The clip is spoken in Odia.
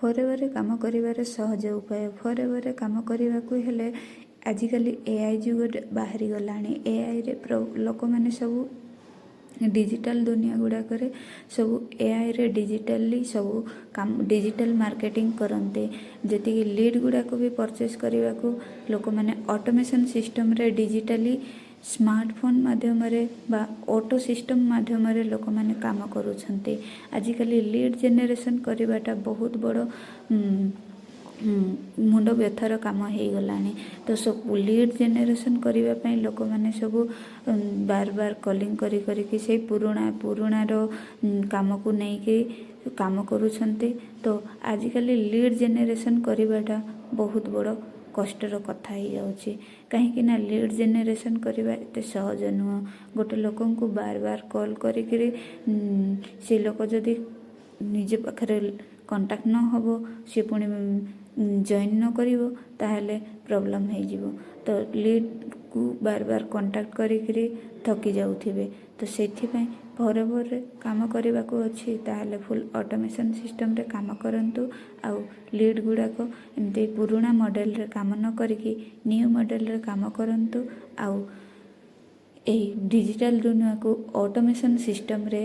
ଫରଏଭରରେ କାମ କରିବାର ସହଜ ଉପାୟ। ଫରଏଭରରେ କାମ କରିବାକୁ ହେଲେ ଆଜିକାଲି ଏଆଇ ଯୁଗ ବାହାରିଗଲାଣି। ଏଆଇରେ ଲୋକମାନେ ସବୁ ଡିଜିଟାଲ ଦୁନିଆ ଗୁଡ଼ାକରେ ସବୁ ଏଆଇରେ ଡିଜିଟାଲି ସବୁ କାମ, ଡିଜିଟାଲ ମାର୍କେଟିଂ କରନ୍ତି। ଯେତିକି ଲିଡ଼୍ ଗୁଡ଼ାକ ବି ପରଚେସ୍ କରିବାକୁ ଲୋକମାନେ ଅଟୋମେସନ୍ ସିଷ୍ଟମ୍ରେ, ଡିଜିଟାଲି ସ୍ମାର୍ଟଫୋନ୍ ମାଧ୍ୟମରେ ବା ଅଟୋ ସିଷ୍ଟମ୍ ମାଧ୍ୟମରେ ଲୋକମାନେ କାମ କରୁଛନ୍ତି। ଆଜିକାଲି ଲିଡ଼୍ ଜେନେରେସନ୍ କରିବାଟା ବହୁତ ବଡ଼ ମୁଣ୍ଡ ବ୍ୟଥାର କାମ ହେଇଗଲାଣି। ତ ସବୁ ଲିଡ଼୍ ଜେନେରେସନ୍ କରିବା ପାଇଁ ଲୋକମାନେ ସବୁ ବାର ବାର କଲିଂ କରି କରିକି ସେଇ ପୁରୁଣା ପୁରୁଣାର କାମକୁ ନେଇକି କାମ କରୁଛନ୍ତି। ତ ଆଜିକାଲି ଲିଡ଼୍ ଜେନେରେସନ୍ କରିବାଟା ବହୁତ ବଡ଼ କଷ୍ଟର କଥା ହେଇଯାଉଛି, କାହିଁକି ନା ଲିଡ଼୍ ଜେନେରେସନ୍ କରିବା ଏତେ ସହଜ ନୁହଁ। ଗୋଟେ ଲୋକଙ୍କୁ ବାର ବାର କଲ୍ କରିକିରି ସେ ଲୋକ ଯଦି ନିଜ ପାଖରେ କଣ୍ଟାକ୍ଟ ନ ହେବ, ସେ ପୁଣି ଜଏନ୍ ନ କରିବ, ତାହେଲେ ପ୍ରୋବ୍ଲେମ୍ ହେଇଯିବ। ତ ଲିଡ଼୍କୁ ବାର ବାର କଣ୍ଟାକ୍ଟ କରିକିରି ଥକି ଯାଉଥିବେ। ତ ସେଥିପାଇଁ ଫରଏଭରରେ କାମ କରିବାକୁ ଅଛି, ତାହେଲେ ଫୁଲ୍ ଅଟୋମେସନ୍ ସିଷ୍ଟମ୍ରେ କାମ କରନ୍ତୁ ଆଉ ଲିଡ଼୍ ଗୁଡ଼ାକ ଏମିତି ପୁରୁଣା ମଡ଼େଲରେ କାମ ନ କରିକି ନ୍ୟୁ ମଡ଼େଲରେ କାମ କରନ୍ତୁ ଆଉ ଏହି ଡିଜିଟାଲ ଦୁନିଆକୁ ଅଟୋମେସନ୍ ସିଷ୍ଟମ୍ରେ